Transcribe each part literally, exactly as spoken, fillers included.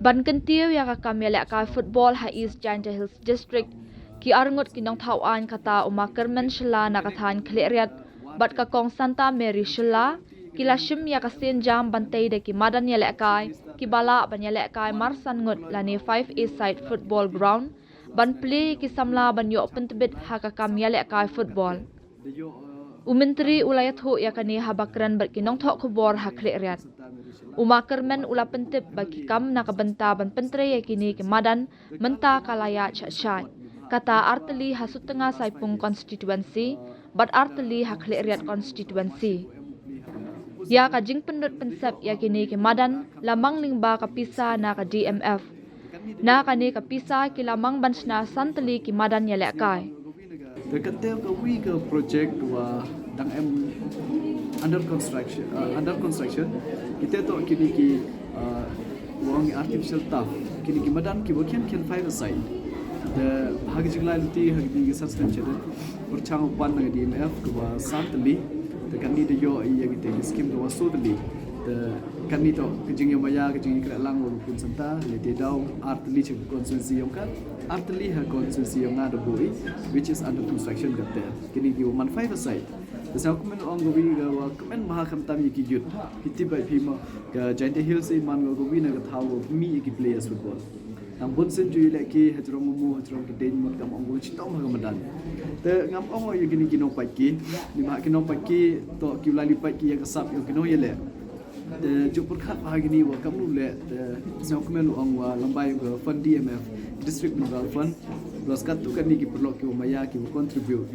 Ban kyntiew ïa ka kam ïalehkai football ha East Jaintia Hills District, ki arngut ki nongthaw aiñ kata u Ma Kyrmen Shylla na ka thaiñ Khliehriat bad ka Kong Santa Mary Shylla ki la shim ïa ka sienjam ban tei da ki madan ïalehkai kiba lah ban ïalehkai mar san ngut lane five-a-side football ground ban plie ïa ki samla ban ïoh pyntbit ha ka kam ïalehkai football. U Myntri u la ïathuh ïa kane haba kren bad ki nongthoh khubor ha Khliehriat. U Ma Kyrmen u la pyntip ba ki kam na ka bynta ban pyntrei ïa kine ki madan mynta ka la ïaid shah shai, kata artylli ha Sutnga Saipung constituency bad artylli ha Khliehriat constituency. Ïa ka jingpynlut pynsep ïa kine ki madan la mang lyngba ka pisa na ka D M F. Na kane ka pisa ki la mang ban shna san tylli ki madan ïalehkai. Te kata ka wi ka project wa dang em under construction, uh, under construction. Ite to kini ki uh, wa ngi artificial turf. Kini ki madan ki wa kien kien five-a-side. Te ha ki jinglai luti ha kini ki suspension. Pyrchang u pan na D M F ka wa san tylli. Te kani da ïoh ïa kite ki skim ka wa so tylli. Te kani to ka jingïamaya ka jingïakhleh lang wa Kong Santa. Lite daw ar tylli cha constituency yong ka. Ar tylli ha constituency yong nga da bui, which is under construction kata. Kini ki wa man five-a-side. Te sngewkmen ong ka wi ka wa kmen bha khamtam ïa ki youth. Phi tip ba phi mo ka Jaintia Hills i man ka wi na ka thaw ka mih ïa ki players football. Tang bun sien ju ïalehkai hajrong umu hajrong ki deiñ mut kam ong ka wi chitom ha ka madan. Te ngam ong ïa kini ki nongpait ki. Ni ma ki nongpait ki to ki u lai li pait ki ïa ka sap ïa ki nongïaleh. Te ju pyrkhat bha kini wa kam lu leh te sngewkmen ong wa lyngba ïa ka fund D M F, District Mineral Fund. Plus katto katne ki paralok ki wa maya ki wa contribute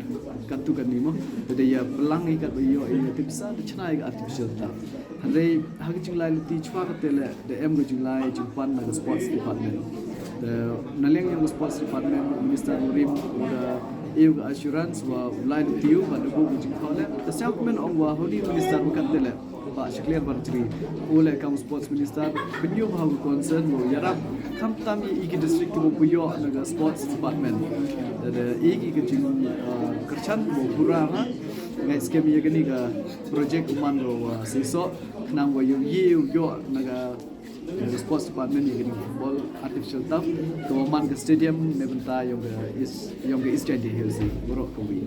katto katne mo. Te da ïa pynlang ïa katba ïoh ïa te pisa da chna ïa ka artificial turf. Hynrei ha ka jinglai luti chwa kata leh da em ka jinglai jingpan na ka sports department. Te na liang ïa ka sports department Minister u rim u da ïa ka assurance wa u lai luti u ba da bu ka jingkhaw leh. Te sngewkmen ong wa honi Minister u kata leh. Bah Shakliar Banerjee u leh kam sports minister, pynïoh bha u concern u ïarap khamtam ïa ki district kiba ïoh na ka sports department. Da da ïa ki ka jing uh, kyrshan ba pura ha ngai skem ïa kani ka project u man ka wa seisoh khnang wa ïoh ïoh na ka na ka sports department ïa kani ka football artificial turf ka wa man ka stadium ne bynta ïong ka East ïong ka East Jaintia Hills baroh ka wi.